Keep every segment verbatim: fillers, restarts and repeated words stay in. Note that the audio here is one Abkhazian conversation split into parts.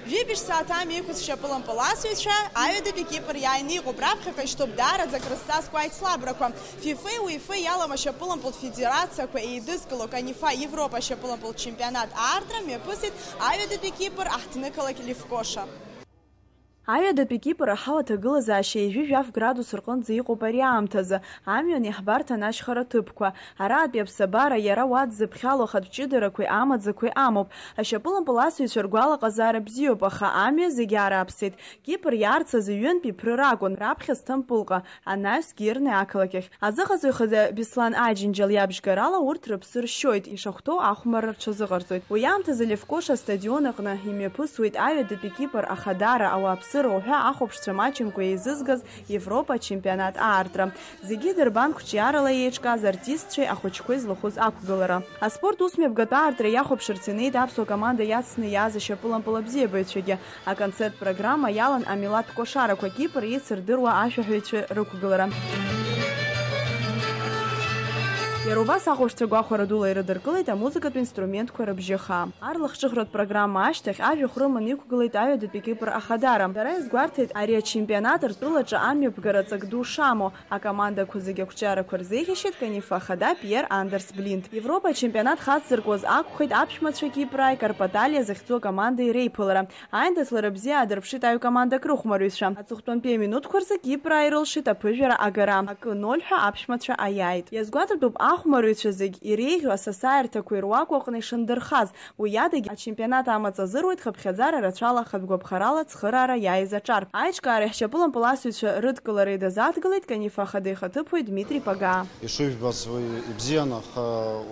Жәибжь сааҭ амҩа иқәыз шьапылампыласыҩцәа аҩадатәи Кипр иааины иҟоуп. Раԥхьаҟа ишьҭоуп даараӡа акрызҵазкуа аицлабрақәа. ФИФА-и УЕФА-и иалам ашьапылампылтә федерациақәа еидызкыло Канифа Европа ашьапылампылтә чемпионат аартра мҩаԥысит аҩадатәи Кипр аҳҭнықалақь Лефкоша. Аҩадатәи Кипр аҳауа аҭагылазаашьа ҩажәи жәаф градус рҟынӡа иҟоуп ари аамҭазы, амҩан иаҳбарҭан ашьхара ҭыԥқәа. Аратәи аԥсабара иара уа дзыԥхьало ахатә ҷыдарақәеи амаӡақәеи амоуп. Ашьапылампыласыҩцәа ргәалаҟазаара бзиоуп, аха амҩа зегь аарааԥсеит. Кипр иаарцаз ҩынтә иԥры ракәын, раԥхьа Сҭампылҟа, анаҩс Герни ақалақь ахь. Азыҟаҵаҩ хада Беслан Аџьынџьал иабжьгарала урҭ рыԥсы ршьоит, ишахәҭоу ахәмарра рҽазыҟарҵоит. Уи аамҭазы Левкоша астадион аҟны имҩаԥысуеит аҩадатәи Кипр ахадара ауааԥсыра уҳәа ахәаԥшцәа мачымкәа еизызгаз Европа ачемпионат аартра. Зегьы идырбан қәҿиарала еиҿкааз артистцәеи ахәыҷқәеи злахәыз ақәгылара. Аспорт усмҩаԥгатә аартра иахәаԥшырц инеит аԥсуа команда иацны иааз ашьапылампыл абзиабаҩцәагьы. Аконцерттә программа иалан амилаҭтә кәашарақәа, Кипр еицырдыруа ашәаҳәаҩцәа рықәгылара. Иара убас ахәаԥшцәа гәахәара дула ирыдыркылеит амузыкатә инструментқәа рыбжьаха. Арлахҿыхратә программа ашьҭахь ажәахә рыманы иқәгылеит аҩадатәи Кипр ахадара. Дара иазгәарҭеит ари ачемпионат ртәылаҿы амҩаԥгара ҵак ду шамоу. Акомандақәа зегьы ақәҿиарақәа рзеиӷьашьеит Канифа ахада Пиер Андерс Блинт. Европа ачемпионат хацзыркуаз акәхеит аԥшәмацәа Кипрааи Карпаталиа захьӡу акомандеи реиԥылара. Аиндаҭлара бзиа аадырԥшит аҩ командак рыхәмарҩцәа. Аҵыхәтәантәи аминуҭқәа рзы Кипр ааирылшеит аԥыжәара агара. Акы ноль ҳәа аԥшәмацәа аиааит. Иазгәаҭатәуп ахәмарҩцәа зегь иреиӷьу асасааирҭақәеи руакәаҟны ишандырхаз. Уи адагьы, ачемпионат амаҵ азыруеит хыԥхьаӡара рацәала, хатә гәаԥхарала цхыраара иааиз аҿар. Аиҿкаареи ҳшьапылампыласыҩцәа рыдкылареи дазааҭгылеит Канифа ахада ихаҭыԥуаҩ Дмитри Пагаа. Ишыжәбаз уи ибзиан, аха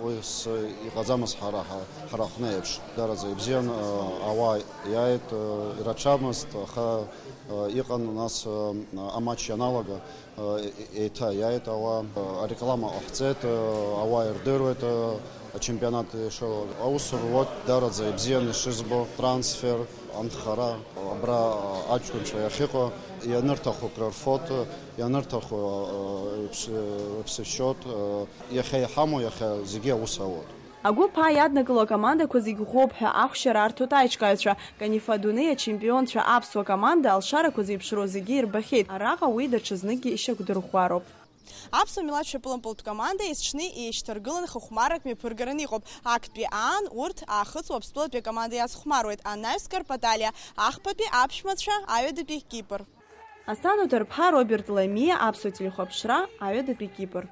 ус иҟаӡамызт ҳара, ҳа-, ҳара ҳҟны еиԥш. Дараӡа ибзиан, а, ауаа иааит, а, ирацәамызт, аха, а, иҟан нас, а, амач ианалага, а, е-, еиҭа иааит ауаа, а, ареклама ҟаҳҵеит, а, ауаа ирдыруеит, а, ачемпионат ишо. Аус руот дараӡа ибзиан ишызбо, трансфер, анхара, абра аҷкәынцәа иахьыҟоу, ианырҭаху крырфот, ианырҭаху, а, рыԥс-, рыԥсышьот, а, иахьа иҳамоу, иахьа зегьы аус ауот. Агәыԥ А иаднакыло акомандақәа зегь ӷәӷәоуп ҳәа ахәшьара арҭоит аиҿкааҩцәа. Канифа адунеи ачемпионцәа аԥсуа команда алшарақәа зеиԥшроу зегьы ирбахьеит. Араҟа уи даҽазныкгьы ишьақәдырӷәӷәароуп. Аԥсуа милаҭ шьапылампылтә команда есҽны еишьҭаргылан хыхәмаррак мҩаԥыргаран иҟоуп. Актәи аан урҭ Аахыҵ Уаԥстәылатәи акоманда иацхәмаруеит, анаҩс Карпаталиа, ахԥатәи аԥшәмацәа, аҩадатәи Кипр. Асҭанда Ҭарԥҳа, Роберт Ламиа, Аԥсуа телехәаԥшра, аҩадатәи Кипр.